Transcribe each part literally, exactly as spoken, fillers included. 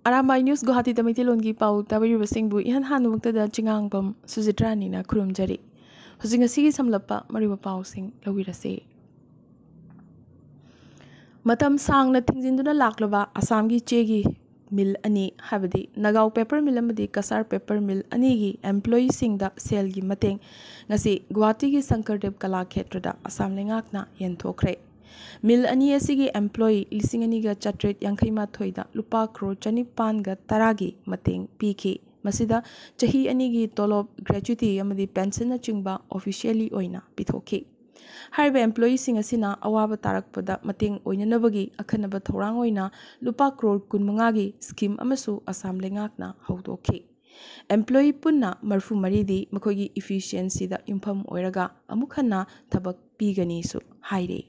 Arambai news ꯒꯨꯋꯥꯍꯥꯇꯤꯗ ꯃꯩꯇꯩꯂꯣꯟꯒꯤ ꯄꯥꯎ ꯇꯥꯕꯤꯔꯤꯕꯁꯤꯡꯕꯨ ꯏꯍꯥꯟ ꯍꯥꯟꯕꯃꯛꯇꯗ ꯆꯤꯉꯥꯡꯕꯝ ꯁꯨꯖꯤꯇ꯭ꯔꯥꯅꯤꯅ ꯈꯨꯔꯨꯝꯖꯔꯤ꯫ ꯍꯧꯖꯤꯛ ꯉꯁꯤꯒꯤ ꯁꯝꯂꯞꯄ ꯃꯔꯨꯑꯣꯏꯕ ꯄꯥꯎꯁꯤꯡ ꯂꯧꯕꯤꯔꯁꯤ꯫ ꯃꯇꯝ ꯁꯥꯡꯅ ꯊꯤꯡꯖꯤꯟꯗꯨꯅ ꯂꯥꯛꯂꯕ ꯑꯁꯥꯝꯒꯤ ꯆꯦꯒꯤ ꯃꯤꯜ ꯑꯅꯤ, ꯍꯥꯏꯕꯗꯤ ꯅꯒꯥꯎ ꯄꯦꯄꯔ ꯃꯤꯜ ꯑꯃꯗꯤ ꯀꯁꯥꯔ ꯄꯦꯄꯔ ꯃꯤꯜ ꯑꯅꯤꯒꯤ ꯑꯦꯝꯄ꯭ꯂꯣꯌꯤꯁꯤꯡꯗ ꯁꯦꯜꯒꯤ ꯃꯇꯦꯡ ꯉꯁꯤ ꯒꯨꯋꯥꯍꯥꯇꯤꯒꯤ ꯁꯪꯀꯔꯗꯦꯕ ꯀꯂꯥ ꯈꯦꯇ꯭ꯔꯗ ꯑꯁꯥꯝ ꯂꯩꯉꯥꯛꯅ ꯌꯦꯟꯊꯣꯛꯈ꯭ꯔꯦ꯫ ꯃꯤꯜ ꯑꯅꯤ ꯑꯁꯤꯒꯤ ꯑꯦꯝꯄ꯭ꯂꯣꯌꯤ ꯂꯤꯁꯤꯡ ꯑꯅꯤꯒ ꯆꯥꯇ꯭ꯔꯦꯠ ꯌꯥꯡꯈꯩ ꯃꯥꯊꯣꯏꯗ ꯂꯨꯄꯥ ꯀ꯭ꯔꯣꯔ ꯆꯅꯤꯄꯥꯟꯒ ꯇꯔꯥꯒꯤ ꯃꯇꯦꯡ ꯄꯤꯈꯤ꯫ ꯃꯁꯤꯗ ꯆꯍꯤ ꯑꯅꯤꯒꯤ ꯇꯣꯂꯣꯞ, ꯒ꯭ꯔꯦꯆꯨꯏꯇꯤ ꯑꯃꯗꯤ ꯄꯦꯟꯁꯟꯅꯆꯤꯡꯕ ꯑꯣꯐꯤꯁꯤꯌꯦꯜꯂꯤ ꯑꯣꯏꯅ ꯄꯤꯊꯣꯛꯈꯤ꯫ ꯍꯥꯏꯔꯤꯕ ꯑꯦꯝꯄ꯭ꯂꯣꯌꯤꯁꯤꯡ ꯑꯁꯤꯅ ꯑꯋꯥꯕ ꯇꯥꯔꯛꯄꯗ ꯃꯇꯦꯡ ꯑꯣꯏꯅꯅꯕꯒꯤ ꯑꯈꯟꯅꯕ ꯊꯧꯔꯥꯡ ꯑꯣꯏꯅ ꯂꯨꯄꯥ ꯀ꯭ꯔꯣꯔ ꯀꯨꯟꯃꯉꯥꯒꯤ ꯁ꯭ꯀꯤꯝ ꯑꯃꯁꯨ ꯑꯁꯥꯝ ꯂꯩꯉꯥꯛꯅ ꯍꯧꯗꯣꯛꯈꯤ꯫ ꯑꯦꯝꯄ꯭ꯂꯣꯌꯤ ꯄꯨꯟꯅ ꯃꯔꯤꯐꯨ ꯃꯔꯤꯗꯤ ꯃꯈꯣꯏꯒꯤ ꯏꯐꯤꯁꯤꯌꯦꯟꯁꯤꯗ ꯌꯨꯝꯐꯝ ꯑꯣꯏꯔꯒ ꯑꯃꯨꯛ ꯍꯟꯅ ꯊꯕꯛ ꯄꯤꯒꯅꯤꯁꯨ ꯍꯥꯏꯔꯤ꯫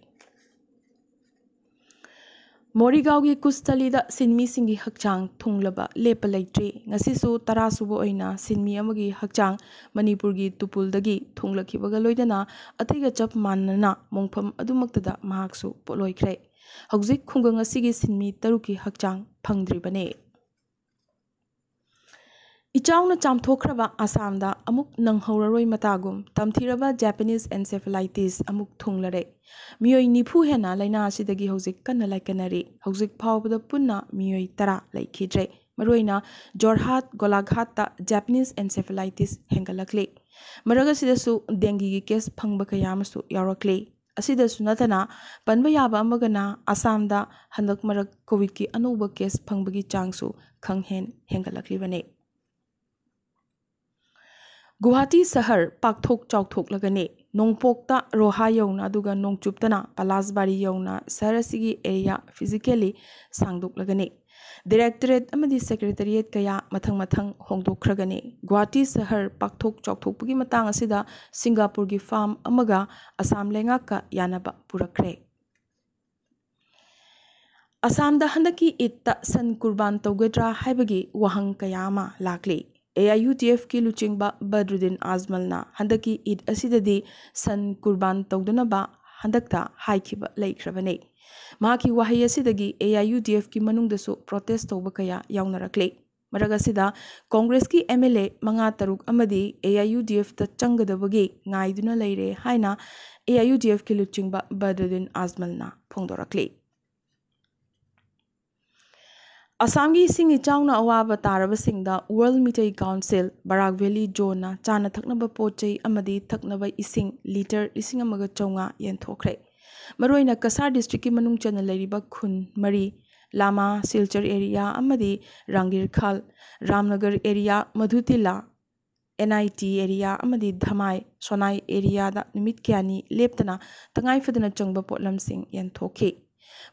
ꯃꯣꯔꯤꯒꯥꯎꯒꯤ ꯀꯨꯁꯇꯂꯤꯗ ꯁꯤꯟꯃꯤꯁꯤꯡꯒꯤ ꯍꯛꯆꯥꯡ ꯊꯨꯡꯂꯕ ꯂꯦꯞꯄ ꯂꯩꯇ꯭ꯔꯤ꯫ ꯉꯁꯤꯁꯨ ꯇꯔꯥ ꯁꯨꯕ ꯑꯣꯏꯅ ꯁꯤꯟꯃꯤ ꯑꯃꯒꯤ ꯍꯛꯆꯥꯡ ꯃꯅꯤꯄꯨꯔꯒꯤ ꯇꯨꯄꯨꯜꯗꯒꯤ ꯊꯨꯡꯂꯛꯈꯤꯕꯒ ꯂꯣꯏꯅꯅ ꯑꯇꯩꯒ ꯆꯞ ꯃꯥꯟꯅꯅ ꯃꯣꯡꯐꯝ ꯑꯗꯨꯃꯛꯇꯗ ꯃꯍꯥꯛꯁꯨ ꯄꯣꯠꯂꯣꯏꯈ꯭ꯔꯦ꯫ ꯍꯧꯖꯤꯛ ꯈꯨꯡꯒꯪ ꯑꯁꯤꯒꯤ ꯁꯤꯟꯃꯤ ꯇꯔꯨꯛꯀꯤ ꯍꯛꯆꯥꯡ ꯐꯪꯗ꯭ꯔꯤꯕꯅꯤ꯫ ꯏꯆꯥꯎꯅ ꯆꯥꯝꯊꯣꯛꯈ꯭ꯔꯕ ꯑꯁꯥꯝꯗ ꯑꯃꯨꯛ ꯅꯪꯍꯧꯔꯔꯣꯏ ꯃꯇꯥꯒꯨꯝ ꯇꯝꯊꯤꯔꯕ ꯖꯥꯄꯅꯤꯁ ꯑꯦꯟꯁꯦꯐꯦꯂꯥꯏꯇꯤꯁ ꯑꯃꯨꯛ ꯊꯨꯡꯂꯔꯦ꯫ ꯃꯤꯑꯣꯏ ꯅꯤꯐꯨ ꯍꯦꯟꯅ ꯂꯥꯏꯅꯥ ꯑꯁꯤꯗꯒꯤ ꯍꯧꯖꯤꯛ ꯀꯟꯅ ꯂꯥꯏꯀꯠꯅꯔꯤ꯫ ꯍꯧꯖꯤꯛ ꯐꯥꯎꯕꯗ ꯄꯨꯟꯅ ꯃꯤꯑꯣꯏ ꯇꯔꯥ ꯂꯩꯈꯤꯗ꯭ꯔꯦ꯫ ꯃꯔꯨꯑꯣꯏꯅ ꯖꯣꯔꯍꯥꯠ, ꯒꯣꯂꯥꯘꯥꯠꯇ ꯖꯥꯄꯅꯤꯁ ꯑꯦꯟꯁꯦꯐꯦꯂꯥꯏꯇꯤꯁ ꯍꯦꯟꯒꯠꯂꯛꯂꯤ꯫ ꯃꯔꯛ ꯑꯁꯤꯗꯁꯨ ꯗꯦꯡꯒꯤꯒꯤ ꯀꯦꯁ ꯐꯪꯕ ꯀꯌꯥ ꯑꯃꯁꯨ ꯌꯥꯎꯔꯛꯂꯤ꯫ ꯑꯁꯤꯗꯁꯨ ꯅꯠꯇꯅ ꯄꯟꯕ ꯌꯥꯕ ꯑꯃꯒꯅ ꯑꯁꯥꯝꯗ ꯍꯟꯗꯛ ꯃꯔꯛ ꯀꯣꯚꯤꯗꯀꯤ ꯑꯅꯧꯕ ꯀꯦꯁ ꯐꯪꯕꯒꯤ ꯆꯥꯡꯁꯨ ꯈꯪꯍꯦꯟ ꯍꯦꯟꯒꯠꯂꯛꯂꯤꯕꯅꯤ꯫ ꯒꯨꯋꯥꯍꯥꯇꯤ ꯁꯍꯔ ꯄꯥꯛꯊꯣꯛ ꯆꯥꯎꯊꯣꯛꯂꯒꯅꯤ꯫ ꯅꯣꯡꯄꯣꯛꯇ ꯔꯣꯍꯥ ꯌꯧꯅ ꯑꯗꯨꯒ ꯅꯣꯡꯆꯨꯞꯇꯅ ꯄꯂꯥꯁꯕꯥꯔꯤ ꯌꯧꯅ ꯁꯍꯔ ꯑꯁꯤꯒꯤ ꯑꯦꯔꯤꯌꯥ ꯐꯤꯖꯤꯀꯦꯜꯂꯤ ꯁꯥꯡꯗꯣꯛꯂꯒꯅꯤ꯫ ꯗꯥꯏꯔꯦꯛꯇꯣꯔꯦꯠ ꯑꯃꯗꯤ ꯁꯦꯀ꯭ꯔꯦꯇꯔꯤꯌꯦꯠ ꯀꯌꯥ ꯃꯊꯪ ꯃꯊꯪ ꯍꯣꯡꯗꯣꯛꯈ꯭ꯔꯒꯅꯤ꯫ ꯒꯨꯋꯥꯍꯥꯇꯤ ꯁꯍꯔ ꯄꯥꯛꯊꯣꯛ ꯆꯥꯎꯊꯣꯛꯄꯒꯤ ꯃꯇꯥꯡ ꯑꯁꯤꯗ ꯁꯤꯡꯒꯥꯄꯨꯔꯒꯤ ꯐꯥꯝ ꯑꯃꯒ ꯑꯁꯥꯝ ꯂꯩꯉꯥꯛꯀ ꯌꯥꯅꯕ ꯄꯨꯔꯛꯈ꯭ꯔꯦ꯫ ꯑꯁꯥꯝꯗ ꯍꯟꯗꯛꯀꯤ ꯏꯗꯇ ꯁꯟ ꯀꯨꯔꯕꯥꯟ ꯇꯧꯒꯗ꯭ꯔꯥ ꯍꯥꯏꯕꯒꯤ ꯋꯥꯍꯪ ꯀꯌꯥ ꯑꯃ ꯂꯥꯛꯂꯤ꯫ ꯑꯦ ꯑꯥꯏ ꯌꯨ ꯗꯤ ꯑꯦꯐꯀꯤ ꯂꯨꯆꯤꯡꯕ ꯕꯗ꯭ꯔꯨꯗꯤꯟ ꯑꯖꯃꯜꯅ ꯍꯟꯗꯛꯀꯤ ꯏꯗ ꯑꯁꯤꯗꯗꯤ ꯁꯟ ꯀꯨꯔꯕꯥꯟ ꯇꯧꯗꯅꯕ ꯍꯟꯗꯛꯇ ꯍꯥꯏꯈꯤꯕ ꯂꯩꯈ꯭ꯔꯕꯅꯤ꯫ ꯃꯍꯥꯛꯀꯤ ꯋꯥꯍꯩ ꯑꯁꯤꯗꯒꯤ AIUDFꯀꯤ ꯃꯅꯨꯡꯗꯁꯨ protest ꯇꯧꯕ ꯀꯌꯥ ꯌꯥꯎꯅꯔꯛꯂꯤ꯫ ꯃꯔꯛ ꯑꯁꯤꯗ ꯀꯣꯡꯒ꯭ꯔꯦꯁꯀꯤ MLA ꯃꯉꯥ ꯇꯔꯨꯛ ꯑꯃꯗꯤ AIUDFꯇ ꯆꯪꯒꯗꯕꯒꯤ ꯉꯥꯏꯗꯨꯅ ꯂꯩꯔꯦ ꯍꯥꯏꯅ AIUDFꯀꯤ ꯂꯨꯆꯤꯡꯕ ꯕꯗ꯭ꯔꯨꯗꯤꯟ ꯑꯖꯃꯜꯅ ꯐꯣꯡꯗꯣꯔꯛꯂꯤ꯫ ꯑꯁꯥꯝꯒꯤ ꯏꯁꯤꯡ ꯏꯆꯥꯎꯅ ꯑꯋꯥꯕ ꯇꯥꯔꯕꯁꯤꯡꯗ World ꯃꯤꯇꯩ Council ꯕꯔꯥꯛ ꯚꯦꯂꯤ ꯖꯣꯟꯅ ꯆꯥꯅ ꯊꯛꯅꯕ ꯄꯣꯠ ꯆꯩ ꯑꯃꯗꯤ ꯊꯛꯅꯕ ꯏꯁꯤꯡ litre ꯂꯤꯁꯤꯡ ꯑꯃꯒ ꯆꯥꯝꯃꯉꯥ ꯌꯦꯟꯊꯣꯛꯈ꯭ꯔꯦ꯫ ꯃꯔꯨꯑꯣꯏꯅ ꯀꯁꯥꯔ districtꯀꯤ ꯃꯅꯨꯡ ꯆꯟꯅ ꯂꯩꯔꯤꯕ ꯈꯨꯟ ꯃꯔꯤ, ꯂꯥꯃꯥ, ꯁꯤꯜꯆꯔ area ꯑꯃꯗꯤ ꯔꯥꯡꯒꯤꯔꯈꯥꯜ, ꯔꯥꯝꯅꯒꯔ area, ꯃꯙꯨꯇꯤꯂꯥ, NIT area ꯑꯃꯗꯤ ꯙꯃꯥꯏ, ꯁꯣꯅꯥꯏ areaꯗ ꯅꯨꯃꯤꯠ ꯀꯌꯥꯅꯤ ꯂꯦꯞꯇꯅ ꯇꯉꯥꯏ ꯐꯗꯅ ꯆꯪꯕ ꯄꯣꯠꯂꯝꯁꯤꯡ ꯌꯦꯟꯊꯣꯛꯈꯤ꯫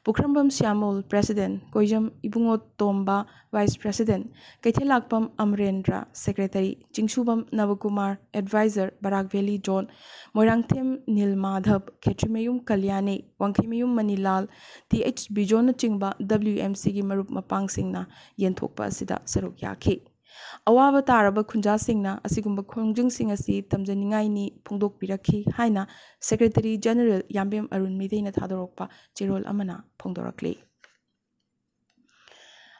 ꯄꯨꯈ꯭ꯔꯝꯕꯝ ꯁ꯭ꯌꯥꯃꯣꯜ, President, ꯀꯣꯏꯖꯝ ꯏꯕꯨꯡꯉꯣ ꯇꯣꯝꯕ, Vice President, ꯀꯩꯊꯦꯜꯂꯥꯛꯄꯝ ꯑꯃꯔꯦꯟꯗ꯭ꯔ, Secretary, ꯆꯤꯡꯁꯨꯕꯝ ꯅꯕꯀꯨꯃꯥꯔ, Advisor, ꯕꯔꯥꯛ ꯚꯦꯂꯤ ꯖꯣꯟ, ꯃꯣꯏꯔꯥꯡꯊꯦꯝ ꯅꯤꯜ ꯃꯥꯙꯕ, ꯈꯦꯇ꯭ꯔꯤꯃꯌꯨꯝ ꯀꯂ꯭ꯌꯥꯅꯤ, ꯋꯥꯡꯈꯩꯃꯌꯨꯝ ꯃꯅꯤꯂꯥꯜ, TH ꯕꯤꯖꯣꯟꯅꯆꯤꯡꯕ WMCꯒꯤ ꯃꯔꯨꯞ ꯃꯄꯥꯡꯁꯤꯡꯅ ꯌꯦꯟꯊꯣꯛꯄ ꯑꯁꯤꯗ ꯁꯔꯨꯛ ꯌꯥꯈꯤ꯫ ꯑꯋꯥꯕ ꯇꯥꯔꯕ ꯈꯨꯟꯖꯥꯁꯤꯡꯅ ꯑꯁꯤꯒꯨꯝꯕ ꯈꯣꯡꯖꯪꯁꯤꯡ ꯑꯁꯤ ꯇꯝꯖꯅꯤꯡꯉꯥꯏꯅꯤ ꯐꯣꯡꯗꯣꯛꯄꯤꯔꯛꯈꯤ ꯍꯥꯏꯅ Secretary General ꯌꯥꯝꯕꯦꯝ ꯑꯔꯨꯟ ꯃꯤꯇꯩꯅ ꯊꯥꯗꯣꯔꯛꯄ ꯆꯦꯔꯣꯜ ꯑꯃꯅ ꯐꯣꯡꯗꯣꯔꯛꯂꯤ꯫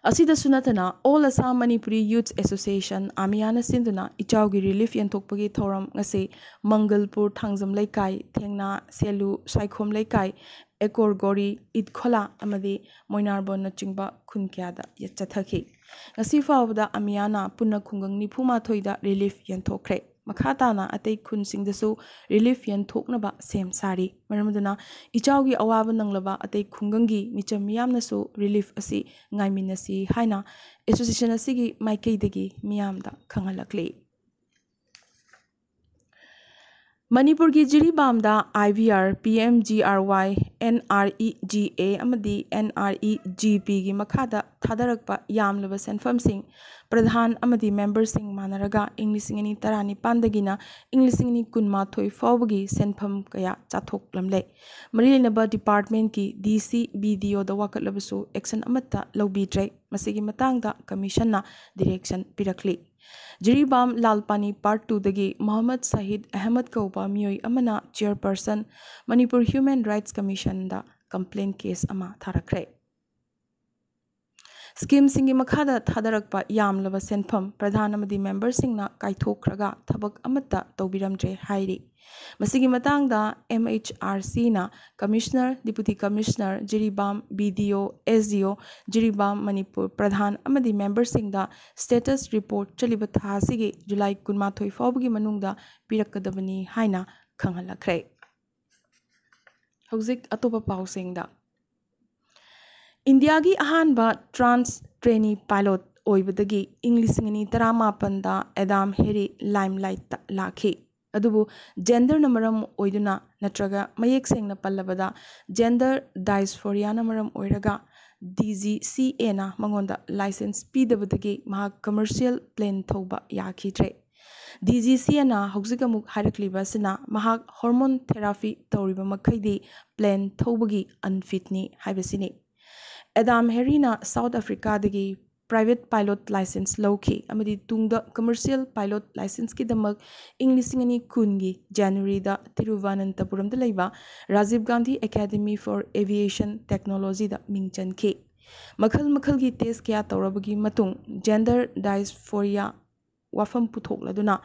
ꯑꯁꯤꯗꯁꯨ ꯅꯠꯇꯅ All Assam Manipuri Youth Association, ꯑꯃꯤꯌꯥꯅ ꯁꯤꯟꯗꯨꯅ ꯏꯆꯥꯎꯒꯤ relief ꯌꯦꯟꯊꯣꯛꯄꯒꯤ ꯊꯧꯔꯝ ꯉꯁꯤ ꯃꯪꯒꯜꯄꯨꯔ ꯊꯥꯡꯖꯝ ꯂꯩꯀꯥꯏ, ꯊꯦꯡꯅꯥ, ꯁꯦꯂꯨ, ꯁꯥꯏꯈꯣꯝ ꯂꯩꯀꯥꯏ, ꯑꯦꯀꯣꯔꯒꯣꯔꯤ, ꯏꯠꯈꯣꯂꯥ ꯑꯃꯗꯤ ꯃꯣꯏꯅꯥꯔꯕꯣꯟꯅꯆꯤꯡꯕ ꯈꯨꯟ ꯀꯌꯥꯗ ꯆꯠꯊꯈꯤ꯫ ꯉꯁꯤ ꯐꯥꯎꯕꯗ ꯑꯃꯤꯌꯥꯅ ꯄꯨꯟꯅ ꯈꯨꯡꯒꯪ ꯅꯤꯐꯨ ꯃꯥꯊꯣꯏꯗ relief ꯌꯦꯟꯊꯣꯛꯈ꯭ꯔꯦ꯫ ꯃꯈꯥ ꯇꯥꯅ ꯑꯇꯩ ꯈꯨꯟꯁꯤꯡꯗꯁꯨ relief ꯌꯦꯟꯊꯣꯛꯅꯕ ꯁꯦꯝ ꯁꯥꯔꯤ꯫ ꯃꯔꯝ ꯑꯗꯨꯅ ꯏꯆꯥꯎꯒꯤ ꯑꯋꯥꯕ ꯅꯪꯂꯕ ꯑꯇꯩ ꯈꯨꯡꯒꯪꯒꯤ ꯃꯤꯆꯝ ꯃꯤꯌꯥꯝꯅꯁꯨ relief ꯑꯁꯤ ꯉꯥꯏꯃꯤꯟꯅꯁꯤ ꯍꯥꯏꯅ association ꯑꯁꯤꯒꯤ ꯃꯥꯏꯀꯩꯗꯒꯤ ꯃꯤꯌꯥꯝꯗ ꯈꯪꯍꯜꯂꯛꯂꯤ꯫ ꯃꯅꯤꯄꯨꯔꯒꯤ ꯖꯤꯔꯤꯕꯥꯝꯗ IVR, PMGRY, NREGA ꯑꯃꯗꯤ NREGPꯒꯤ ꯃꯈꯥꯗ ꯊꯥꯗꯔꯛꯄ ꯌꯥꯝꯂꯕ ꯁꯦꯟꯐꯝꯁꯤꯡ ꯄ꯭ꯔꯙꯥꯟ ꯑꯃꯗꯤ memberꯁꯤꯡ ꯃꯥꯟꯅꯔꯒ ꯏꯪ ꯂꯤꯁꯤꯡ ꯑꯅꯤ ꯇꯔꯥꯅꯤꯄꯥꯟꯗꯒꯤꯅ ꯏꯪ ꯂꯤꯁꯤꯡ ꯑꯅꯤ ꯀꯨꯟꯃꯥꯊꯣꯏ ꯐꯥꯎꯕꯒꯤ ꯁꯦꯟꯐꯝ ꯀꯌꯥ ꯆꯥꯊꯣꯛꯂꯝꯂꯦ꯫ ꯃꯔꯤ ꯂꯩꯅꯕ departmentꯀꯤ DC, BDOꯗ ꯋꯥꯀꯠꯂꯕꯁꯨ action ꯑꯃꯠꯇ ꯂꯧꯕꯤꯗ꯭ꯔꯦ꯫ ꯃꯁꯤꯒꯤ ꯃꯇꯥꯡꯗ commissionꯅ direction ꯄꯤꯔꯛꯂꯤ꯫ ꯖꯤꯔꯤꯕꯥꯝ ꯂꯥꯜꯄꯥꯅꯤ ꯄꯥꯔꯠ ꯇꯨꯗꯒꯤ ꯃꯣꯍꯝꯃꯗ ꯁꯍꯤꯗ ꯑꯍꯃꯗ ꯀꯧꯕ ꯃꯤꯑꯣꯏ ꯑꯃꯅ ꯆꯤꯌꯔꯄꯔꯁꯟ ꯃꯅꯤꯄꯨꯔ ꯍ꯭ꯌꯨꯃꯦꯟ ꯔꯥꯏꯠꯁ ꯀꯃꯤꯁꯟꯗ ꯀꯝꯄ꯭ꯂꯦꯟ ꯀꯦꯁ ꯑꯃ ꯊꯥꯔꯛꯈ꯭ꯔꯦ꯫ ꯁ꯭ꯀꯤꯝꯁꯤꯡꯒꯤ ꯃꯈꯥꯗ ꯊꯥꯗꯔꯛꯄ ꯌꯥꯝꯂꯕ ꯁꯦꯟꯐꯝ ꯄ꯭ꯔꯙꯥꯟ ꯑꯃꯗꯤ ꯃꯦꯝꯕꯔꯁꯤꯡꯅ ꯀꯥꯏꯊꯣꯛꯈ꯭ꯔꯒ ꯊꯕꯛ ꯑꯃꯠꯇ ꯇꯧꯕꯤꯔꯝꯗ꯭ꯔꯦ ꯍꯥꯏꯔꯤ꯫ ꯃꯁꯤꯒꯤ ꯃꯇꯥꯡꯗ MHRCꯅ commissioner, deputy commissioner, Jiribam, BDO, SDO, Jiribam, Manipur Pradhan ꯑꯃꯗꯤ ꯃꯦꯝꯕꯔꯁꯤꯡꯗ ꯁ꯭ꯇꯦꯇꯁ ꯔꯤꯄꯣꯔꯠ ꯆꯠꯂꯤꯕ ꯊꯥ ꯑꯁꯤꯒꯤ ꯖꯨꯂꯥꯏ ꯀꯨꯟꯃꯥꯊꯣꯏ ꯐꯥꯎꯕꯒꯤ ꯃꯅꯨꯡꯗ ꯄꯤꯔꯛꯀꯗꯕꯅꯤ ꯍꯥꯏꯅ ꯈꯪꯍꯜꯂꯛꯈ꯭ꯔꯦ꯫ ꯍꯧꯖꯤꯛ ꯑꯇꯣꯞꯄ ꯄꯥꯎꯁꯤꯡꯗ꯫ ꯏꯟꯗꯤꯌꯥꯒꯤ ꯑꯍꯥꯟꯕ ꯇ꯭ꯔꯥꯟꯁ ꯇ꯭ꯔꯦꯅꯤ ꯄꯥꯏꯂꯣꯠ ꯑꯣꯏꯕꯗꯒꯤ ꯏꯪ ꯂꯤꯁꯤꯡ ꯑꯅꯤ ꯇꯔꯥꯃꯥꯄꯟꯗ ꯑꯦꯗꯥꯝ ꯍꯦꯔꯤ ꯂꯥꯏꯝꯂꯥꯏꯠꯇ ꯂꯥꯛꯈꯤ꯫ ꯑꯗꯨꯕꯨ ꯖꯦꯟꯗꯔꯅ ꯃꯔꯝ ꯑꯣꯏꯗꯨꯅ ꯅꯠꯇ꯭ꯔꯒ ꯃꯌꯦꯛ ꯁꯦꯡꯅ ꯄꯜꯂꯕꯗ ꯖꯦꯟꯗꯔ ꯗꯥꯏꯁꯐꯣꯔꯤꯌꯥꯅ ꯃꯔꯝ ꯑꯣꯏꯔꯒ DGCAꯅ ꯃꯉꯣꯟꯗ ꯂꯥꯏꯁꯦꯟꯁ ꯄꯤꯗꯕꯗꯒꯤ ꯃꯍꯥꯛ ꯀꯃꯔꯁꯤꯌꯦꯜ ꯄ꯭ꯂꯦꯟ ꯊꯧꯕ ꯌꯥꯈꯤꯗ꯭ꯔꯦ꯫ DGCAꯅ ꯍꯧꯖꯤꯛ ꯑꯃꯨꯛ ꯍꯥꯏꯔꯛꯂꯤꯕ ꯑꯁꯤꯅ ꯃꯍꯥꯛ ꯍꯣꯔꯃꯣꯟ ꯊꯦꯔꯥꯄꯤ ꯇꯧꯔꯤꯕ ꯃꯈꯩꯗꯤ ꯄ꯭ꯂꯦꯟ ꯊꯧꯕꯒꯤ ꯑꯟꯐꯤꯠꯅꯤ ꯍꯥꯏꯕꯁꯤꯅꯤ꯫ ꯑꯦꯗꯥꯝ ꯍꯦꯔꯤꯅ ꯁꯥꯎꯠ ꯑꯐ꯭ꯔꯤꯀꯥꯗꯒꯤ ꯄ꯭ꯔꯥꯏꯚꯦꯠ ꯄꯥꯏꯂꯣꯠ ꯂꯥꯏꯁꯦꯟꯁ ꯂꯧꯈꯤ ꯑꯃꯗꯤ ꯇꯨꯡꯗ ꯀꯃꯔꯁꯤꯌꯦꯜ ꯄꯥꯏꯂꯣꯠ ꯂꯥꯏꯁꯦꯟꯁꯀꯤꯗꯃꯛ ꯏꯪ ꯂꯤꯁꯤꯡ ꯑꯅꯤ ꯀꯨꯟꯒꯤ ꯖꯅꯋꯥꯔꯤꯗ ꯇꯤꯔꯨꯚꯅꯟꯇꯄꯨꯔꯝꯗ ꯂꯩꯕ Rajiv Gandhi academy four aviation ꯇꯦꯛꯅꯣꯂꯣꯖꯤꯗ ꯃꯤꯡ ꯆꯟꯈꯤ꯫ ꯃꯈꯜ ꯃꯈꯜꯒꯤ ꯇꯦꯁ ꯀꯌꯥ ꯇꯧꯔꯕꯒꯤ ꯃꯇꯨꯡ ꯖꯦꯟꯗꯔ ꯗꯥꯏꯁꯐꯣꯔꯤꯌꯥ ꯋꯥꯐꯝ ꯄꯨꯊꯣꯛꯂꯗꯨꯅ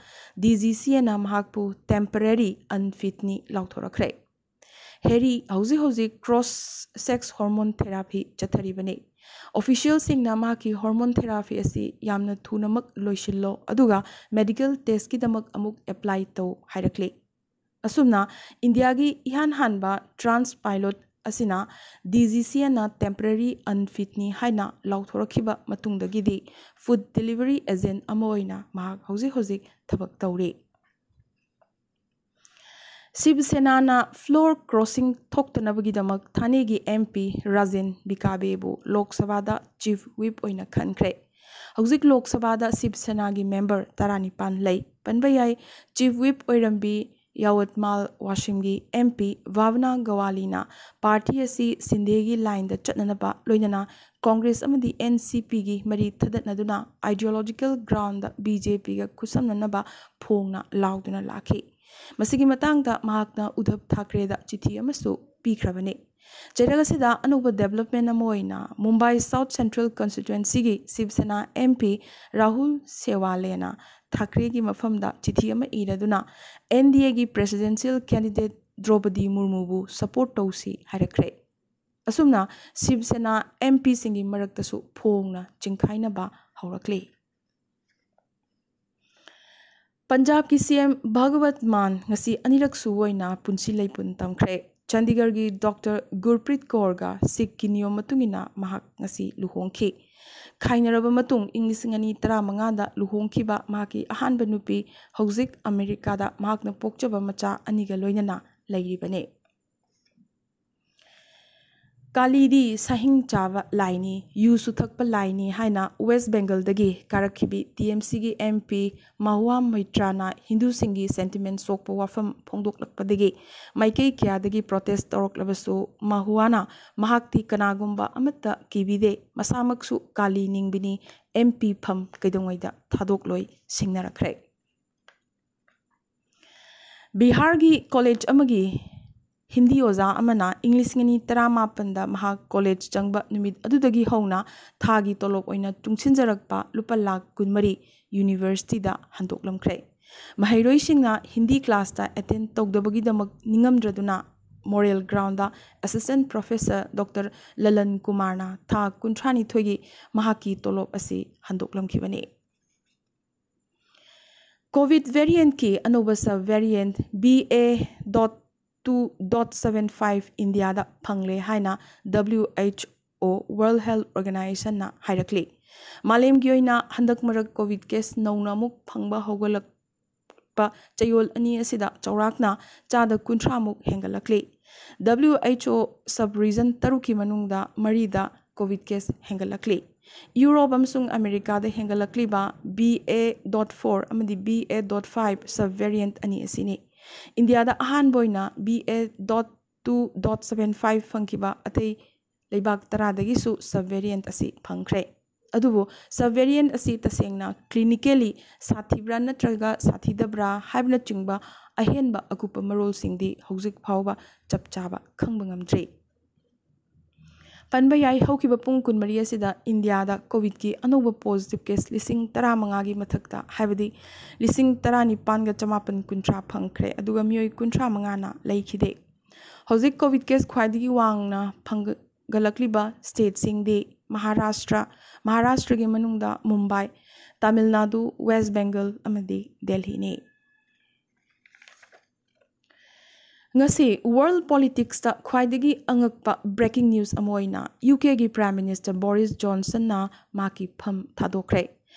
DGCAꯅ ꯃꯍꯥꯛꯄꯨ ꯇꯦꯝꯄꯔꯦꯔꯤ ꯑꯟꯐꯤꯠꯅꯤ ꯂꯥꯎꯊꯣꯔꯛꯈ꯭ꯔꯦ꯫ ꯍꯦꯔꯤ ꯍꯧꯖꯤꯛ ꯍꯧꯖꯤꯛ ꯀ꯭ꯔꯣꯁ ꯁꯦꯛꯁ ꯍꯣꯔꯃꯣꯟ ꯊꯦꯔꯥꯄꯤ ꯆꯠꯊꯔꯤꯕꯅꯤ꯫ ꯑꯣꯐꯤꯁꯤꯌꯦꯜꯁꯤꯡꯅ ꯃꯍꯥꯛꯀꯤ ꯍꯣꯔꯃꯣꯟ ꯊꯦꯔꯥꯄꯤ ꯑꯁꯤ ꯌꯥꯝꯅ ꯊꯨꯅꯃꯛ ꯂꯣꯏꯁꯤꯜꯂꯣ, ꯑꯗꯨꯒ ꯃꯦꯗꯤꯀꯦꯜ ꯇꯦꯁꯀꯤꯗꯃꯛ ꯑꯃꯨꯛ ꯑꯦꯄ꯭ꯂꯥꯏ ꯇꯧ ꯍꯥꯏꯔꯛꯂꯤ꯫ ꯑꯁꯨꯝꯅ ꯏꯟꯗꯤꯌꯥꯒꯤ ꯏꯍꯥꯟ ꯍꯥꯟꯕ ꯇ꯭ꯔꯥꯟꯁ ꯄꯥꯏꯂꯣꯠ ꯑꯁꯤꯅ DGCAꯅ ꯇꯦꯝꯄꯔꯦꯔꯤ ꯑꯟꯐꯤꯠꯅꯤ ꯍꯥꯏꯅ ꯂꯥꯎꯊꯣꯔꯛꯈꯤꯕ ꯃꯇꯨꯡꯗꯒꯤꯗꯤ ꯐꯨꯗ ꯗꯦꯂꯤꯚꯔꯤ ꯑꯦꯖꯦꯟ ꯑꯃ ꯑꯣꯏꯅ ꯃꯍꯥꯛ ꯍꯧꯖꯤꯛ ꯍꯧꯖꯤꯛ ꯊꯕꯛ ꯇꯧꯔꯤ꯫ ꯁꯤꯕ ꯁꯦꯅꯥꯅ ꯐ꯭ꯂꯣꯔ ꯀ꯭ꯔꯣꯁꯤꯡ ꯊꯣꯛꯇꯅꯕꯒꯤꯗꯃꯛ ꯊꯥꯅꯦꯒꯤ MP ꯔꯥꯖꯦꯟ ꯕꯤꯀꯥꯕꯦꯕꯨ ꯂꯣꯛ ꯁꯚꯥꯗ ꯆꯤꯐ ꯋꯤꯞ ꯑꯣꯏꯅ ꯈꯟꯈ꯭ꯔꯦ꯫ ꯍꯧꯖꯤꯛ ꯂꯣꯛ ꯁꯚꯥꯗ ꯁꯤꯕ ꯁꯦꯅꯥꯒꯤ ꯃꯦꯝꯕꯔ ꯇꯔꯥꯅꯤꯄꯥꯟ ꯂꯩ꯫ ꯄꯟꯕ ꯌꯥꯏ, ꯆꯤꯐ ꯋꯤꯞ ꯑꯣꯏꯔꯝꯕꯤ ꯌꯥꯋꯠꯃꯥꯜ ꯋꯥꯁꯤꯝꯒꯤ M P ꯚꯥꯕꯅꯥ ꯒꯋꯥꯂꯤꯅ ꯄꯥꯔꯇꯤ ꯑꯁꯤ ꯁꯤꯟꯙꯦꯒꯤ ꯂꯥꯏꯟꯗ ꯆꯠꯅꯅꯕ, ꯂꯣꯏꯅꯅ ꯀꯣꯡꯒ꯭ꯔꯦꯁ ꯑꯃꯗꯤ N C Pꯒꯤ ꯃꯔꯤ ꯊꯗꯠꯅꯗꯨꯅ ideological groundꯗ B J Pꯒ ꯈꯨꯠꯁꯝꯅꯅꯕ ꯐꯣꯡꯅ ꯂꯥꯎꯗꯨꯅ ꯂꯥꯛꯈꯤ꯫ ꯃꯁꯤꯒꯤ ꯃꯇꯥꯡꯗ ꯃꯍꯥꯛꯅ ꯎꯗꯙꯕ ꯊꯥꯀ꯭ꯔꯦꯗ ꯆꯤꯊꯤ ꯑꯃꯁꯨ ꯄꯤꯈ꯭ꯔꯕꯅꯤ꯫ ꯆꯩꯔꯛ ꯑꯁꯤꯗ ꯑꯅꯧꯕ development ꯑꯃ ꯑꯣꯏꯅ ꯃꯨꯝꯕꯥꯏ South Central Constituencyꯒꯤ ꯁꯤꯕ ꯁꯦꯅꯥ M P ꯔꯥꯍꯨꯜ ꯁꯦꯋꯥꯂꯦꯅ ꯊꯥꯀ꯭ꯔꯦꯒꯤ ꯃꯐꯝꯗ ꯆꯤꯊꯤ ꯑꯃ ꯏꯔꯗꯨꯅ N D Aꯒꯤ presidential candidate ꯗ꯭ꯔꯧꯄꯗꯤ ꯃꯨꯔꯃꯨꯕꯨ support ꯇꯧꯁꯤ ꯍꯥꯏꯔꯛꯈ꯭ꯔꯦ꯫ ꯑꯁꯨꯝꯅ ꯁꯤꯕ ꯁꯦꯅꯥ M Pꯁꯤꯡꯒꯤ ꯃꯔꯛꯇꯁꯨ ꯐꯣꯡꯅ ꯆꯤꯡꯈꯥꯏꯅꯕ ꯍꯧꯔꯛꯂꯤ꯫ ꯄꯟꯖꯥꯕꯀꯤ C M ꯚꯒꯋꯟꯠ ꯃꯥꯟ ꯉꯁꯤ ꯑꯅꯤꯔꯛ ꯁꯨꯕ ꯑꯣꯏꯅ ꯄꯨꯟꯁꯤ ꯂꯩꯄꯨꯟ ꯇꯝꯈ꯭ꯔꯦ꯫ ꯆꯥꯟꯗꯤꯒꯔꯒꯤ Doctor ꯒꯨꯔꯄ꯭ꯔꯤꯠ ꯀꯧꯔꯒ ꯁꯤꯈꯀꯤ ꯅꯤꯌꯣꯝ ꯃꯇꯨꯡ ꯏꯟꯅ ꯃꯍꯥꯛ ꯉꯁꯤ ꯂꯨꯍꯣꯡꯈꯤ꯫ ꯈꯥꯏꯅꯔꯕ ꯃꯇꯨꯡ ꯏꯪ ꯂꯤꯁꯤꯡ ꯑꯅꯤ ꯇꯔꯥꯃꯉꯥꯗ ꯂꯨꯍꯣꯡꯈꯤꯕ ꯃꯍꯥꯛꯀꯤ ꯑꯍꯥꯟꯕ ꯅꯨꯄꯤ ꯍꯧꯖꯤꯛ ꯑꯃꯦꯔꯤꯀꯥꯗ ꯃꯍꯥꯛꯅ ꯄꯣꯛꯆꯕ ꯃꯆꯥ ꯑꯅꯤꯒ ꯂꯣꯏꯅꯅ ꯂꯩꯔꯤꯕꯅꯤ꯫ ꯀꯥꯂꯤꯗꯤ ꯁꯥꯍꯤꯡ ꯆꯥꯕ ꯂꯥꯏꯅꯤ, ꯌꯨꯁꯨ ꯊꯛꯄ ꯂꯥꯏꯅꯤ ꯍꯥꯏꯅ ꯋꯦꯁ ꯕꯦꯡꯒꯜꯗꯒꯤ ꯀꯥꯔꯛꯈꯤꯕꯤ T M Cꯒꯤ M P ꯃꯍꯨꯋꯥ ꯃꯩꯇ꯭ꯔꯥꯅ ꯍꯤꯟꯗꯨꯁꯤꯡꯒꯤ sentiment ꯁꯣꯛꯄ ꯋꯥꯐꯝ ꯐꯣꯡꯗꯣꯛꯂꯛꯄꯗꯒꯤ ꯃꯥꯏꯀꯩ ꯀꯌꯥꯗꯒꯤ protest ꯇꯧꯔꯛꯂꯕꯁꯨ ꯃꯍꯨꯋꯥꯅ ꯃꯍꯥꯛꯇꯤ ꯀꯅꯥꯒꯨꯝꯕ ꯑꯃꯠꯇ ꯀꯤꯕꯤꯗꯦ, ꯃꯁꯥꯃꯛꯁꯨ ꯀꯥꯂꯤ ꯅꯤꯡꯕꯤꯅꯤ, M P ꯐꯝ ꯀꯩꯗꯧꯉꯩꯗ ꯊꯥꯗꯣꯛꯂꯣꯏ ꯁꯤꯡꯅꯔꯛꯈ꯭ꯔꯦ꯫ ꯕꯤꯍꯥꯔꯒꯤ ꯀꯣꯂꯦꯖ ꯑꯃꯒꯤ ꯍꯤꯟꯗꯤ ꯑꯣꯖꯥ ꯑꯃꯅ ꯏꯪ ꯂꯤꯁꯤꯡ ꯑꯅꯤ ꯇꯔꯥꯃꯥꯄꯟꯗ ꯃꯍꯥꯛ ꯀꯣꯂꯦꯖ ꯆꯪꯕ ꯅꯨꯃꯤꯠ ꯑꯗꯨꯗꯒꯤ ꯍꯧꯅ ꯊꯥꯒꯤ ꯇꯣꯂꯣꯞ ꯑꯣꯏꯅ ꯇꯨꯡꯁꯤꯟꯖꯔꯛꯄ ꯂꯨꯄꯥ ꯂꯥꯈ ꯀꯨꯟꯃꯔꯤ ꯌꯨꯅꯤꯚꯔꯁꯤꯇꯤꯗ ꯍꯟꯗꯣꯛꯂꯝꯈ꯭ꯔꯦ꯫ ꯃꯍꯩꯔꯣꯏꯁꯤꯡꯅ ꯍꯤꯟꯗꯤ ꯀ꯭ꯂꯥꯁꯇ attend ꯇꯧꯗꯕꯒꯤꯗꯃꯛ ꯅꯤꯡꯉꯝꯗ꯭ꯔꯗꯨꯅ moral groundꯗ assistant professor Doctor ꯂꯂꯟ ꯀꯨꯃꯥꯔꯅ ꯊꯥ ꯀꯨꯟꯊ꯭ꯔꯥꯅꯤꯊꯣꯏꯒꯤ ꯃꯍꯥꯛꯀꯤ ꯇꯣꯂꯣꯞ ꯑꯁꯤ ꯍꯟꯗꯣꯛꯂꯝꯈꯤꯕꯅꯤ꯫ COVID variantꯀꯤ ꯑꯅꯧꯕ sub variant B A dot two dot seven five ꯏꯟꯗꯤꯌꯥꯗ ꯐꯪꯂꯦ ꯍꯥꯏꯅ W H O, World Health Organizationꯅ ꯍꯥꯏꯔꯛꯂꯤ꯫ ꯃꯥꯂꯦꯝꯒꯤ ꯑꯣꯏꯅ ꯍꯟꯗꯛ ꯃꯔꯛ COVID case ꯅꯧꯅ ꯑꯃꯨꯛ ꯐꯪꯕ ꯍꯧꯒꯠꯂꯛꯄ ꯆꯌꯣꯜ ꯑꯅꯤ ꯑꯁꯤꯗ ꯆꯥꯎꯔꯥꯛꯅ ꯆꯥꯗ ꯀꯨꯟꯊ꯭ꯔꯥꯃꯨꯛ ꯍꯦꯟꯒꯠꯂꯛꯂꯤ꯫ W H O sub region ꯇꯔꯨꯛꯀꯤ ꯃꯅꯨꯡꯗ ꯃꯔꯤꯗ COVID case ꯍꯦꯟꯒꯠꯂꯛꯂꯤ꯫ ꯌꯨꯔꯣꯞ ꯑꯃꯁꯨꯡ ꯑꯃꯦꯔꯤꯀꯥꯗ ꯍꯦꯟꯒꯠꯂꯛꯂꯤꯕ B A dot four ꯑꯃꯗꯤ B A dot five sub variant ꯑꯅꯤ ꯑꯁꯤꯅꯤ꯫ ꯏꯟꯗꯤꯌꯥꯗ ꯑꯍꯥꯟꯕ ꯑꯣꯏꯅ B A dot two dot seven five ꯐꯪꯈꯤꯕ ꯑꯇꯩ ꯂꯩꯕꯥꯛ ꯇꯔꯥꯗꯒꯤꯁꯨ sub variant ꯑꯁꯤ ꯐꯪꯈ꯭ꯔꯦ꯫ ꯑꯗꯨꯕꯨ sub variant ꯑꯁꯤ ꯇꯁꯦꯡꯅ clinically ꯁꯥꯊꯤꯕ꯭ꯔꯥ ꯅꯠꯇ꯭ꯔꯒ ꯁꯥꯊꯤꯗꯕ꯭ꯔꯥ ꯍꯥꯏꯕꯅꯆꯤꯡꯕ ꯑꯍꯦꯟꯕ ꯑꯀꯨꯞꯄ ꯃꯔꯣꯜꯁꯤꯡꯗꯤ ꯍꯧꯖꯤꯛ ꯐꯥꯎꯕ ꯆꯞ ꯆꯥꯕ ꯈꯪꯕ ꯉꯝꯗ꯭ꯔꯤ꯫ ꯄꯟꯕ ꯌꯥꯏ, ꯍꯧꯈꯤꯕ ꯄꯨꯡ ꯀꯨꯟꯃꯔꯤ ꯑꯁꯤꯗ ꯏꯟꯗꯤꯌꯥꯗ ꯀꯣꯚꯤꯗꯀꯤ ꯑꯅꯧꯕ positive case ꯂꯤꯁꯤꯡ ꯇꯔꯥꯃꯉꯥꯒꯤ ꯃꯊꯛꯇ, ꯍꯥꯏꯕꯗꯤ ꯂꯤꯁꯤꯡ ꯇꯔꯥꯅꯤꯄꯥꯟꯒ ꯆꯃꯥꯄꯟ ꯀꯨꯟꯊ꯭ꯔꯥ ꯐꯪꯈ꯭ꯔꯦ, ꯑꯗꯨꯒ ꯃꯤꯑꯣꯏ ꯀꯨꯟꯊ꯭ꯔꯥ ꯃꯉꯥꯅ ꯂꯩꯈꯤꯗꯦ꯫ ꯍꯧꯖꯤꯛ ꯀꯣꯚꯤꯗ case ꯈ꯭ꯋꯥꯏꯗꯒꯤ ꯋꯥꯡꯅ ꯐꯪꯒꯠꯂꯛꯂꯤꯕ stateꯁꯤꯡꯗꯤ ꯃꯍꯥꯔꯥꯁꯇ꯭ꯔ, ꯃꯍꯥꯔꯥꯁꯇ꯭ꯔꯒꯤ ꯃꯅꯨꯡꯗ ꯃꯨꯝꯕꯥꯏ, ꯇꯥꯃꯤꯜ ꯅꯥꯗꯨ, ꯋꯦꯁ ꯕꯦꯡꯒꯜ ꯑꯃꯗꯤ ꯗꯦꯜꯍꯤꯅꯤ꯫ ꯉꯁꯤ world politicsꯇ ꯈ꯭ꯋꯥꯏꯗꯒꯤ ꯑꯉꯛꯄ breaking news ꯑꯃ ꯑꯣꯏꯅ UKꯒꯤ Prime Minister Boris Johnsonꯅ ꯃꯍꯥꯛꯀꯤ ꯐꯝ ꯊꯥꯗꯣꯛꯈ꯭ꯔꯦ꯫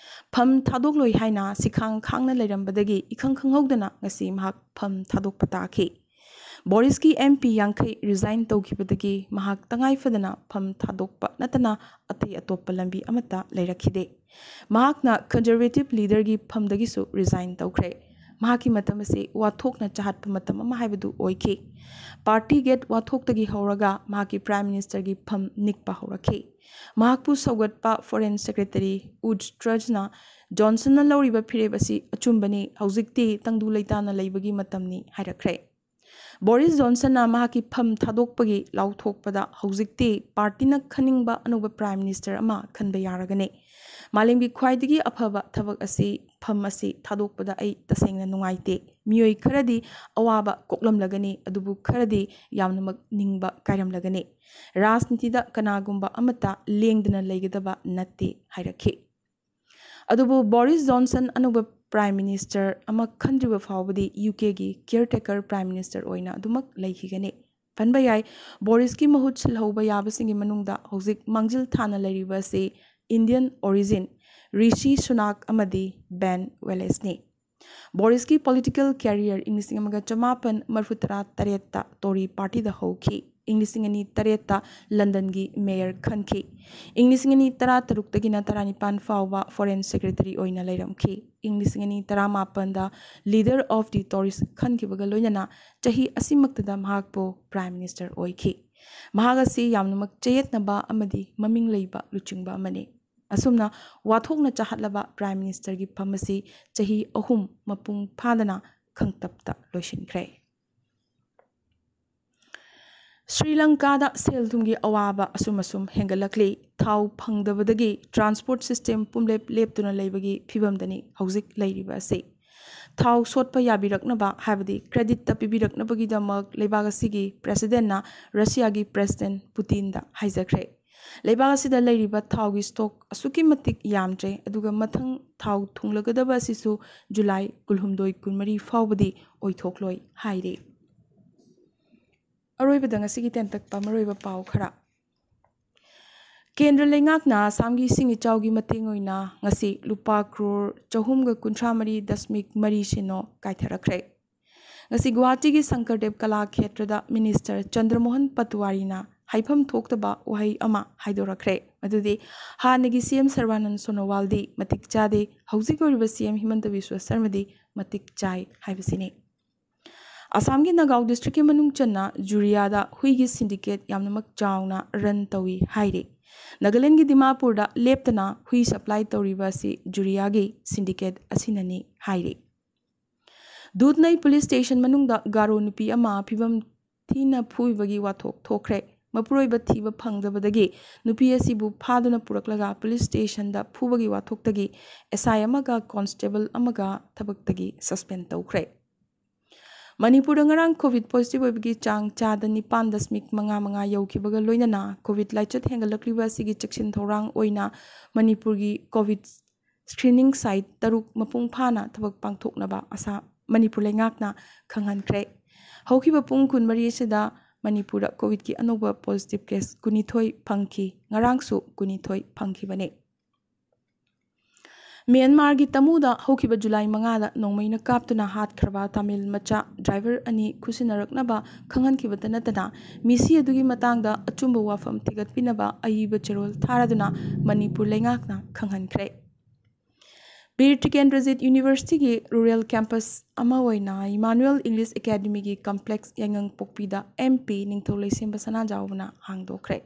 ꯐꯝ ꯊꯥꯗꯣꯛꯂꯣꯏ ꯍꯥꯏꯅ ꯁꯤꯈꯥꯡ ꯈꯥꯡꯅ ꯂꯩꯔꯝꯕꯗꯒꯤ ꯏꯈꯪ ꯈꯪꯍꯧꯗꯅ ꯉꯁꯤ ꯃꯍꯥꯛ ꯐꯝ ꯊꯥꯗꯣꯛꯄ ꯇꯥꯈꯤ꯫ ꯕꯣꯔꯤꯁꯀꯤ MP ꯌꯥꯡꯈꯩ resign ꯇꯧꯈꯤꯕꯗꯒꯤ ꯃꯍꯥꯛ ꯇꯉꯥꯏ ꯐꯗꯅ ꯐꯝ ꯊꯥꯗꯣꯛꯄ ꯅꯠꯇꯅ ꯑꯇꯩ ꯑꯇꯣꯞꯄ ꯂꯝꯕꯤ ꯑꯃꯠꯇ ꯂꯩꯔꯛꯈꯤꯗꯦ꯫ ꯃꯍꯥꯛꯅ conservative leaderꯒꯤ ꯐꯝꯗꯒꯤꯁꯨ resign ꯇꯧꯈ꯭ꯔꯦ꯫ ꯃꯍꯥꯛꯀꯤ ꯃꯇꯝ ꯑꯁꯤ ꯋꯥꯊꯣꯛꯅ ꯆꯍꯥꯠꯄ ꯃꯇꯝ ꯑꯃ ꯍꯥꯏꯕꯗꯨ ꯑꯣꯏꯈꯤ꯫ Partygate ꯋꯥꯊꯣꯛꯇꯒꯤ ꯍꯧꯔꯒ ꯃꯍꯥꯛꯀꯤ Prime Ministerꯒꯤ ꯐꯝ ꯅꯤꯛꯄ ꯍꯧꯔꯛꯈꯤ꯫ ꯃꯍꯥꯛꯄꯨ ꯁꯧꯒꯠꯄ Foreign Secretary Woods Trussꯅ Johnsonꯅ ꯂꯧꯔꯤꯕ ꯐꯤꯔꯦꯞ ꯑꯁꯤ ꯑꯆꯨꯝꯕꯅꯤ, ꯍꯧꯖꯤꯛꯇꯤ ꯇꯪꯗꯨ ꯂꯩꯇꯥꯅ ꯂꯩꯕꯒꯤ ꯃꯇꯝꯅꯤ ꯍꯥꯏꯔꯛꯈ꯭ꯔꯦ꯫ ꯕꯣꯔꯤꯁ ꯖꯣꯟꯁꯟꯅ ꯃꯍꯥꯛꯀꯤ ꯐꯝ ꯊꯥꯗꯣꯛꯄꯒꯤ ꯂꯥꯎꯊꯣꯛꯄꯗ ꯍꯧꯖꯤꯛꯇꯤ partyꯅ ꯈꯟꯅꯤꯡꯕ ꯑꯅꯧꯕ Prime Minister ꯑꯃ ꯈꯟꯕ ꯌꯥꯔꯒꯅꯤ꯫ ꯃꯥꯂꯦꯝꯒꯤ ꯈ꯭ꯋꯥꯏꯗꯒꯤ ꯑꯐꯕ ꯊꯕꯛ ꯑꯁꯤ, ꯐꯝ ꯑꯁꯤ ꯊꯥꯗꯣꯛꯄꯗ ꯑꯩ ꯇꯁꯦꯡꯅ ꯅꯨꯡꯉꯥꯏꯇꯦ꯫ ꯃꯤꯑꯣꯏ ꯈꯔꯗꯤ ꯑꯋꯥꯕ ꯀꯣꯛꯂꯝꯂꯒꯅꯤ, ꯑꯗꯨꯕꯨ ꯈꯔꯗꯤ ꯌꯥꯝꯅꯃꯛ ꯅꯤꯡꯕ ꯀꯥꯏꯔꯝꯂꯒꯅꯤ꯫ ꯔꯥꯖꯅꯤꯇꯤꯗ ꯀꯅꯥꯒꯨꯝꯕ ꯑꯃꯠꯇ ꯂꯦꯡꯗꯅ ꯂꯩꯒꯗꯕ ꯅꯠꯇꯦ ꯍꯥꯏꯔꯛꯈꯤ꯫ ꯑꯗꯨꯕꯨ ꯕꯣꯔꯤꯁ ꯖꯣꯟꯁꯟ ꯑꯅꯧꯕ Prime Minister ꯑꯃ ꯈꯟꯗ꯭ꯔꯤꯕ ꯐꯥꯎꯕꯗꯤ UKꯒꯤ caretaker Prime Minister ꯑꯣꯏꯅ ꯑꯗꯨꯃꯛ ꯂꯩꯈꯤꯒꯅꯤ꯫ ꯄꯟꯕ ꯌꯥꯏ, ꯕꯣꯔꯤꯁꯀꯤ ꯃꯍꯨꯠ ꯁꯤꯜꯍꯧꯕ ꯌꯥꯕꯁꯤꯡꯒꯤ ꯃꯅꯨꯡꯗ ꯍꯧꯖꯤꯛ ꯃꯥꯡꯖꯤꯜ ꯊꯥꯅ ꯂꯩꯔꯤꯕ ꯑꯁꯤ Indian origin ꯔꯤꯁꯤ ꯁꯨꯅꯥꯛ ꯑꯃꯗꯤ Ben Wallaceꯅꯤ꯫ ꯕꯣꯔꯤꯁꯀꯤ political career ꯏꯪ ꯂꯤꯁꯤꯡ ꯑꯃꯒ ꯆꯃꯥꯄꯟ ꯃꯔꯤꯐꯨ ꯇꯔꯥ ꯇꯔꯦꯠꯇ Tory partyꯗ ꯍꯧꯈꯤ꯫ ꯏꯪ ꯂꯤꯁꯤꯡ ꯑꯅꯤ ꯇꯔꯦꯠꯇ ꯂꯟꯗꯟꯒꯤ ꯃꯦꯌꯔ ꯈꯟꯈꯤ꯫ ꯏꯪ ꯂꯤꯁꯤꯡ ꯑꯅꯤ ꯇꯔꯥꯇꯔꯨꯛꯇꯒꯤꯅ ꯇꯔꯥꯅꯤꯄꯥꯟ ꯐꯥꯎꯕ ꯐꯣꯔꯦꯟ ꯁꯦꯀ꯭ꯔꯦꯇꯔꯤ ꯑꯣꯏꯅ ꯂꯩꯔꯝꯈꯤ꯫ ꯏꯪ ꯂꯤꯁꯤꯡ ꯑꯅꯤ ꯇꯔꯥꯃꯥꯄꯟꯗ Leader of the Tories ꯈꯟꯈꯤꯕꯒ ꯂꯣꯏꯅꯅ ꯆꯍꯤ ꯑꯁꯤꯃꯛꯇꯗ ꯃꯍꯥꯛꯄꯨ Prime Minister ꯑꯣꯏꯈꯤ꯫ ꯃꯍꯥꯛ ꯑꯁꯤ ꯌꯥꯝꯅꯃꯛ ꯆꯌꯦꯠꯅꯕ ꯑꯃꯗꯤ ꯃꯃꯤꯡ ꯂꯩꯕ ꯂꯨꯆꯤꯡꯕ ꯑꯃꯅꯤ꯫ ꯑꯁꯨꯝꯅ ꯋꯥꯊꯣꯛꯅ ꯆꯥꯍꯠꯂꯕ Prime Ministerꯒꯤ ꯐꯝ ꯑꯁꯤ ꯆꯍꯤ ꯑꯍꯨꯝ ꯃꯄꯨꯡ ꯐꯥꯗꯅ ꯈꯪꯇꯞꯇ ꯂꯣꯏꯁꯤꯟꯈ꯭ꯔꯦ꯫ ꯁ꯭ꯔꯤ ꯂꯪꯀꯥꯗ ꯁꯦꯜ ꯊꯨꯝꯒꯤ ꯑꯋꯥꯕ ꯑꯁꯨꯝ ꯑꯁꯨꯝ ꯍꯦꯟꯒꯠꯂꯛꯂꯤ꯫ ꯊꯥꯎ ꯐꯪꯗꯕꯗꯒꯤ transport system ꯄꯨꯝꯂꯦꯞ ꯂꯦꯞꯇꯨꯅ ꯂꯩꯕꯒꯤ ꯐꯤꯕꯝꯗꯅꯤ ꯍꯧꯖꯤꯛ ꯂꯩꯔꯤꯕ ꯑꯁꯤ꯫ ꯊꯥꯎ ꯁꯣꯠꯄ ꯌꯥꯕꯤꯔꯛꯅꯕ, ꯍꯥꯏꯕꯗꯤ creditꯇ ꯄꯤꯕꯤꯔꯛꯅꯕꯒꯤꯗꯃꯛ ꯂꯩꯕꯥꯛ ꯑꯁꯤꯒꯤ Presidentꯅ ꯔꯁꯤꯌꯥꯒꯤ President ꯄꯨꯇꯤꯟꯗ ꯍꯥꯏꯖꯈ꯭ꯔꯦ꯫ ꯂꯩꯕꯥꯛ ꯑꯁꯤꯗ ꯂꯩꯔꯤꯕ ꯊꯥꯎꯒꯤ stock ꯑꯁꯨꯛꯀꯤ ꯃꯇꯤꯛ ꯌꯥꯝꯗ꯭ꯔꯦ, ꯑꯗꯨꯒ ꯃꯊꯪ ꯊꯥꯎ ꯊꯨꯡꯂꯒꯗꯕ ꯑꯁꯤꯁꯨ ꯖꯨꯂꯥꯏ ꯀꯨꯟꯍꯨꯝꯗꯣꯏ ꯀꯨꯟꯃꯔꯤ ꯐꯥꯎꯕꯗꯤ ꯑꯣꯏꯊꯣꯛꯂꯣꯏ ꯍꯥꯏꯔꯤ꯫ ꯑꯔꯣꯏꯕꯗ ꯉꯁꯤꯒꯤ ꯇꯦꯟꯇꯛꯄ ꯃꯔꯨꯑꯣꯏꯕ ꯄꯥꯎ ꯈꯔ꯫ ꯀꯦꯟꯗ꯭ꯔ ꯂꯩꯉꯥꯛꯅ ꯑꯁꯥꯝꯒꯤ ꯏꯁꯤꯡ ꯏꯆꯥꯎꯒꯤ ꯃꯇꯦꯡ ꯑꯣꯏꯅ ꯉꯁꯤ ꯂꯨꯄꯥ ꯀ꯭ꯔꯣꯔ ꯆꯍꯨꯝꯒ ꯀꯨꯟꯊ꯭ꯔꯥ ꯃꯔꯤ ꯗꯁꯃꯤꯛ ꯃꯔꯤ ꯁꯤꯅꯣ ꯀꯥꯏꯊꯔꯛꯈ꯭ꯔꯦ꯫ ꯉꯁꯤ ꯒꯨꯋꯥꯍꯥꯇꯤꯒꯤ ꯁꯪꯀꯔꯗꯦꯕ ꯀꯂꯥ ꯈꯦꯇ꯭ꯔꯗ Minister ꯆꯟꯗ꯭ꯔꯃꯣꯍꯟ ꯄꯇꯋꯥꯔꯤꯅ ꯍꯥꯏꯐꯝ ꯊꯣꯛꯇꯕ ꯋꯥꯍꯩ ꯑꯃ ꯍꯥꯏꯗꯣꯔꯛꯈ꯭ꯔꯦ꯫ ꯑꯗꯨꯗꯤ ꯍꯥꯟꯅꯒꯤ C M ꯁꯔꯕꯥꯅꯟꯗ ꯁꯣꯅꯣꯋꯥꯜꯗꯤ ꯃꯇꯤꯛ ꯆꯥꯗꯦ, ꯍꯧꯖꯤꯛ ꯑꯣꯏꯔꯤꯕ C M ꯍꯤꯃꯟꯇ ꯕꯤꯁ꯭ꯋ ꯁꯔꯃꯗꯤ ꯃꯇꯤꯛ ꯆꯥꯏ ꯍꯥꯏꯕꯁꯤꯅꯤ꯫ ꯑꯁꯥꯝꯒꯤ ꯅꯒꯥꯎ districtꯀꯤ ꯃꯅꯨꯡ ꯆꯟꯅ ꯖꯨꯔꯤꯌꯥꯗ ꯍꯨꯏꯒꯤ syndicate ꯌꯥꯝꯅꯃꯛ ꯆꯥꯎꯅ run ꯇꯧꯏ ꯍꯥꯏꯔꯤ꯫ ꯅꯥꯒꯥꯂꯦꯟꯒꯤ ꯗꯤꯃꯥꯄꯨꯔꯗ ꯂꯦꯞꯇꯅ ꯍꯨꯏ supply ꯇꯧꯔꯤꯕ ꯑꯁꯤ ꯖꯨꯔꯤꯌꯥꯒꯤ syndicate ꯑꯁꯤꯅꯅꯤ ꯍꯥꯏꯔꯤ꯫ ꯗꯨꯙꯅꯩ police station ꯃꯅꯨꯡꯗ ꯒꯥꯔꯣ ꯅꯨꯄꯤ ꯑꯃ ꯐꯤꯕꯝ ꯊꯤꯅ ꯐꯨꯕꯒꯤ ꯋꯥꯊꯣꯛ ꯊꯣꯛꯈ꯭ꯔꯦ꯫ ꯃꯄꯨꯔꯣꯏꯕ ꯊꯤꯕ ꯐꯪꯗꯕꯗꯒꯤ ꯅꯨꯄꯤ ꯑꯁꯤꯕꯨ ꯐꯥꯗꯨꯅ ꯄꯨꯔꯛꯂꯒ police stationꯗ ꯐꯨꯕꯒꯤ ꯋꯥꯊꯣꯛꯇꯒꯤ S I ꯑꯃꯒ constable ꯑꯃꯒ ꯊꯕꯛꯇꯒꯤ suspend ꯇꯧꯈ꯭ꯔꯦ꯫ ꯃꯅꯤꯄꯨꯔꯗ ꯉꯔꯥꯡ COVID positive ꯑꯣꯏꯕꯒꯤ ꯆꯥꯡ ꯆꯥꯗ ꯅꯤꯄꯥꯟ ꯗꯁꯃꯤꯛ ꯃꯉꯥ ꯃꯉꯥ ꯌꯧꯈꯤꯕꯒ ꯂꯣꯏꯅꯅ COVID ꯂꯥꯏꯆꯠ ꯍꯦꯟꯒꯠꯂꯛꯂꯤꯕ ꯑꯁꯤꯒꯤ ꯆꯦꯛꯁꯤꯟ ꯊꯧꯔꯥꯡ ꯑꯣꯏꯅ ꯃꯅꯤꯄꯨꯔꯒꯤ COVID screening site ꯇꯔꯨꯛ ꯃꯄꯨꯡ ꯐꯥꯅ ꯊꯕꯛ ꯄꯥꯡꯊꯣꯛꯅꯕ ꯑꯁꯥ-, ꯃꯅꯤꯄꯨꯔ ꯂꯩꯉꯥꯛꯅ ꯈꯪꯍꯟꯈ꯭ꯔꯦ꯫ ꯍꯧꯈꯤꯕ ꯄꯨꯡ ꯀꯨꯟꯃꯔꯤ ꯑꯁꯤꯗ ꯃꯅꯤꯄꯨꯔꯗ COVIDꯀꯤ ꯑꯅꯧꯕ positive case ꯀꯨꯟꯅꯤꯊꯣꯏ ꯐꯪꯈꯤ꯫ ꯉꯔꯥꯡꯁꯨ ꯀꯨꯟꯅꯤꯊꯣꯏ ꯐꯪꯈꯤꯕꯅꯤ꯫ ꯃ꯭ꯌꯥꯟꯃꯥꯔꯒꯤ ꯇꯃꯨꯗ ꯍꯧꯈꯤꯕ ꯖꯨꯂꯥꯏ ꯃꯉꯥꯗ ꯅꯣꯡꯃꯩꯅ ꯀꯥꯞꯇꯨꯅ ꯍꯥꯠꯈ꯭ꯔꯕ ꯇꯥꯃꯤꯜ ꯃꯆꯥ ꯗ꯭ꯔꯥꯏꯚꯔ ꯑꯅꯤ ꯈꯨꯠꯁꯤꯟꯅꯔꯛꯅꯕ ꯈꯪꯍꯟꯈꯤꯕꯇ ꯅꯠꯇꯅ, ꯃꯤꯁꯤ ꯑꯗꯨꯒꯤ ꯃꯇꯥꯡꯗ ꯑꯆꯨꯝꯕ ꯋꯥꯐꯝ ꯊꯤꯒꯠꯄꯤꯅꯕ ꯑꯏꯕ ꯆꯦꯔꯣꯜ ꯊꯥꯔꯗꯨꯅ ꯃꯅꯤꯄꯨꯔ ꯂꯩꯉꯥꯛꯅ ꯈꯪꯍꯟꯈ꯭ꯔꯦ꯫ ꯕꯤꯔ ꯇꯤꯀꯦꯟꯗ꯭ꯔꯖꯤꯠ ꯌꯨꯅꯤꯚꯔꯁꯤꯇꯤꯒꯤ ꯔꯨꯔꯦꯜ ꯀꯦꯝꯄꯁ ꯑꯃ ꯑꯣꯏꯅ ꯏꯃꯥꯅꯨꯑꯦꯜ ꯏꯪꯂꯤꯁ ꯑꯦꯀꯥꯗꯃꯤꯒꯤ ꯀꯝꯄ꯭ꯂꯦꯛꯁ ꯌꯥꯏꯉꯪꯄꯣꯛꯄꯤꯗ ꯑꯦꯝ ꯄꯤ ꯅꯤꯡꯊꯧ ꯂꯩꯁꯦꯝꯕ ꯁꯅꯥꯖꯥꯎꯕꯅ ꯍꯥꯡꯗꯣꯛꯈ꯭ꯔꯦ꯫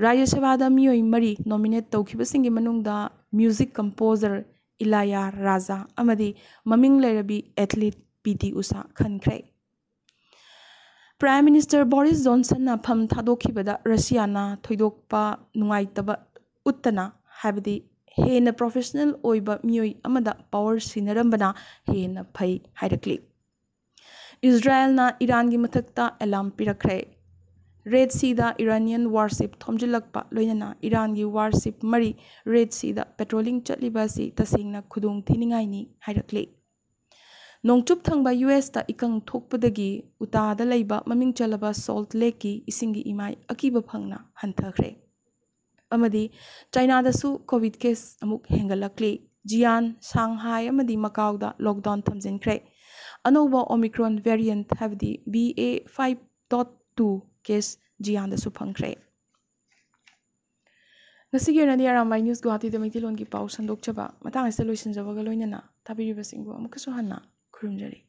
ꯔꯥꯖ꯭ꯌ ꯁꯚꯥꯗ ꯃꯤꯑꯣꯏ ꯃꯔꯤ ꯅꯣꯃꯤꯅꯦꯠ ꯇꯧꯈꯤꯕꯁꯤꯡꯒꯤ ꯃꯅꯨꯡꯗ ꯃ꯭ꯌꯨꯖꯤꯛ ꯀꯝꯄꯣꯖꯔ ꯏꯂꯥꯌꯥ ꯔꯥꯖꯥ ꯑꯃꯗꯤ ꯃꯃꯤꯡ ꯂꯩꯔꯕꯤ ꯑꯦꯊꯂꯤꯠ ꯄꯤ ꯇꯤ ꯎꯁꯥ ꯈꯟꯈ꯭ꯔꯦ꯫ ꯄ꯭ꯔꯥꯏꯝ ꯃꯤꯅꯤꯁꯇꯔ ꯕꯣꯔꯤꯁ ꯖꯣꯟꯁꯟꯅ ꯐꯝ ꯊꯥꯗꯣꯛꯈꯤꯕꯗ ꯔꯁꯤꯌꯥꯅ ꯊꯣꯏꯗꯣꯛꯄ ꯅꯨꯡꯉꯥꯏꯇꯕ ꯎꯠꯇꯅ, ꯍꯥꯏꯕꯗꯤ ꯍꯦꯟꯅ ꯄ꯭ꯔꯣꯐꯦꯁꯅꯦꯜ ꯑꯣꯏꯕ ꯃꯤꯑꯣꯏ ꯑꯃꯗ ꯄꯥꯋꯔ ꯁꯤꯟꯅꯔꯝꯕꯅ ꯍꯦꯟꯅ ꯐꯩ ꯍꯥꯏꯔꯛꯂꯤ꯫ ꯏꯖꯔꯥꯌꯦꯜꯅ ꯏꯔꯥꯟꯒꯤ ꯃꯊꯛꯇ ꯑꯦꯂꯥꯔꯝ ꯄꯤꯔꯛꯈ꯭ꯔꯦ꯫ ꯔꯦꯗ ꯁꯤꯗ ꯏꯔꯥꯅꯤꯌꯟ ꯋꯥꯔꯁꯤꯞ ꯊꯣꯝꯖꯤꯜꯂꯛꯄ ꯂꯣꯏꯅꯅ ꯏꯔꯥꯟꯒꯤ ꯋꯥꯔꯁꯤꯞ ꯃꯔꯤ ꯔꯦꯗ ꯁꯤꯗ ꯄꯦꯇ꯭ꯔꯣꯂꯤꯡ ꯆꯠꯂꯤꯕ ꯑꯁꯤ ꯇꯁꯦꯡꯅ ꯈꯨꯗꯣꯡ ꯊꯤꯅꯤꯡꯉꯥꯏꯅꯤ ꯍꯥꯏꯔꯛꯂꯤ꯫ ꯅꯣꯡꯆꯨꯞ ꯊꯪꯕ ꯌꯨ ꯑꯦꯁꯇ ꯏꯀꯪ ꯊꯣꯛꯄꯗꯒꯤ ꯎꯇꯥꯗ ꯂꯩꯕ ꯃꯃꯤꯡ ꯆꯜꯂꯕ ꯁꯣꯜꯠ ꯂꯦꯛꯀꯤ ꯏꯁꯤꯡꯒꯤ ꯏꯃꯥꯏ ꯑꯀꯤꯕ ꯐꯪꯅ ꯍꯟꯊꯈ꯭ꯔꯦ꯫ ꯑꯃꯗꯤ ꯆꯥꯏꯅꯥꯗꯁꯨ ꯀꯣꯚꯤꯗ ꯀꯦꯁ ꯑꯃꯨꯛ ꯍꯦꯟꯒꯠꯂꯛꯂꯤ꯫ ꯖꯤꯌꯥꯟ, ꯁꯥꯡꯍꯥꯏ ꯑꯃꯗꯤ ꯃꯀꯥꯎꯗ ꯂꯣꯛꯗꯥꯎꯟ ꯊꯝꯖꯤꯟꯈ꯭ꯔꯦ꯫ ꯑꯅꯧꯕ ꯑꯣꯃꯤꯀ꯭ꯔꯣꯟ ꯚꯦꯔꯤꯌꯦꯟꯠ ꯍꯥꯏꯕꯗꯤ B A five dot two case ꯖꯤꯌꯥꯟꯗꯁꯨ ꯐꯪꯈ꯭ꯔꯦ꯫ ꯉꯁꯤꯒꯤ ꯑꯣꯏꯅꯗꯤ ꯑꯔꯥꯝꯕꯥꯏ ꯅ꯭ꯌꯨꯁ ꯒꯨꯋꯥꯍꯥꯇꯤꯗ ꯃꯩꯇꯩꯂꯣꯟꯒꯤ ꯄꯥꯎ ꯁꯟꯗꯣꯛꯆꯕ ꯃꯇꯥꯡ ꯑꯁꯤꯗ ꯂꯣꯏꯁꯤꯟꯖꯕꯒ ꯂꯣꯏꯅꯅ ꯇꯥꯕꯤꯔꯤꯕꯁꯤꯡꯕꯨ ꯑꯃꯨꯛꯀꯁꯨ ꯍꯟꯅ ꯈꯨꯔꯨꯝꯖꯔꯤ꯫